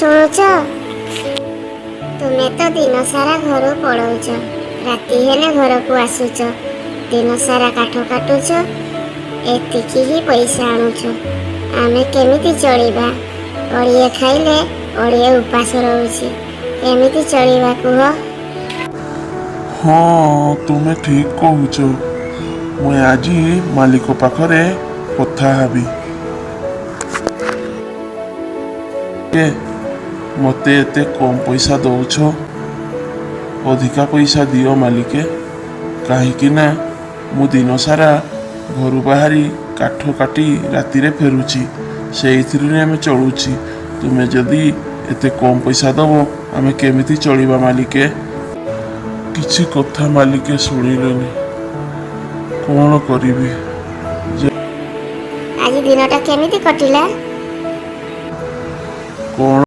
ଶୁଣୁଛ? ତୁମେ ତ ଦିନ ସାରା ଘରୁ ପଳଉଛ, ରାତି ହେଲେ ଘରକୁ ଆସୁଛ। ଦିନ ସାରା କାଠ କାଟୁଛ, ଏତିକି ହିଁ ପଇସା ଆଣୁଛ। ଆମେ କେମିତି ଚଳିବା? ଓଳିଏ ଖାଇଲେ ଓଳିଏ ଉପାସ ରହୁଛି। କେମିତି ଚଳିବା କୁହ? ହଁ, ତୁମେ ଠିକ କହୁଛ। ମୁଁ ଆଜି ମାଲିକ ପାଖରେ କଥା ହେବି। ଏ, ମୋତେ ଏତେ କମ୍ ପଇସା ଦଉଛ, ଅଧିକା ପଇସା ଦିଅ ମାଲିକେ। କାହିଁକି ନା ମୁଁ ଦିନ ସାରା ଘରୁ ବାହାରି କାଠ କାଟି ରାତିରେ ଫେରୁଛି, ସେଇଥିରେ ଆମେ ଚଳୁଛି। ତୁମେ ଯଦି ଏତେ କମ୍ ପଇସା ଦବ, ଆମେ କେମିତି ଚଳିବା ମାଲିକେ? କିଛି କଥା ମାଲିକେ ଶୁଣିଲେନି। କ'ଣ କରିବି? ଆଜି ଦିନଟା କେମିତି କଟିଲା? କ'ଣ?